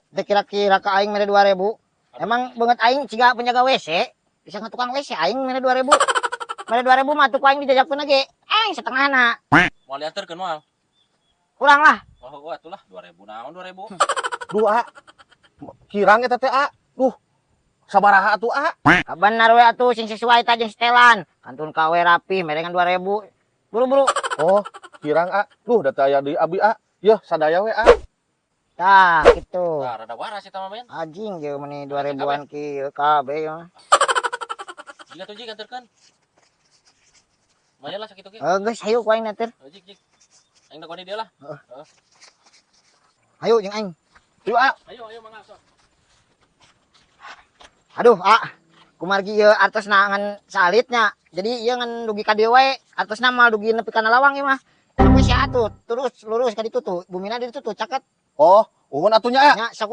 Teu kira-kira ka aing mere 2000. Emang beungeut aing ciga penjaga WC? Bisa tukang WC aing mere 2000. Mere 2000 mah atuh ku aing dijajakeun ge. Aing setengahna. Moal dianterkeun moal? Kurang lah. Oh, oh atuh lah 2000 naon 2000. Duh, A. Kirang eta teh, A. Duh. Sabaraha atuh, A? Benar we atuh, sing sesuai ta jeung setelan. Kantun KW rapi mere ngan 2000. Buru-buru. Oh, kirang, A. Duh, da teu aya deui abi, A. Yeuh, sadaya we, A. Tah, gitu. Tah, rada waras eta mah, men. Anjing jeung meuni 2000-an kieu kabeh mah. Jika tuh, Jik, anterkeun. Lumayan lah sakitu ge. Eh, geus, hayu ku aing nanti. Oh, Jik, Jik. Aing da dia lah. Heeh. Hayu jeung aing. Yuk, A. Ayo, ayo, mangga sok. Aduh, ah. Kumargi ieu artosna ngan salitnya. Jadi ieu ngan dugi ka dieu wae. Artosna mah dugi nepi kana lawang ieu mah. Sampai sia atuh, terus lurus ka ditu tuh. Bumina di ditu tuh caket. Oh, uhun atuh nya, A. Nya sok.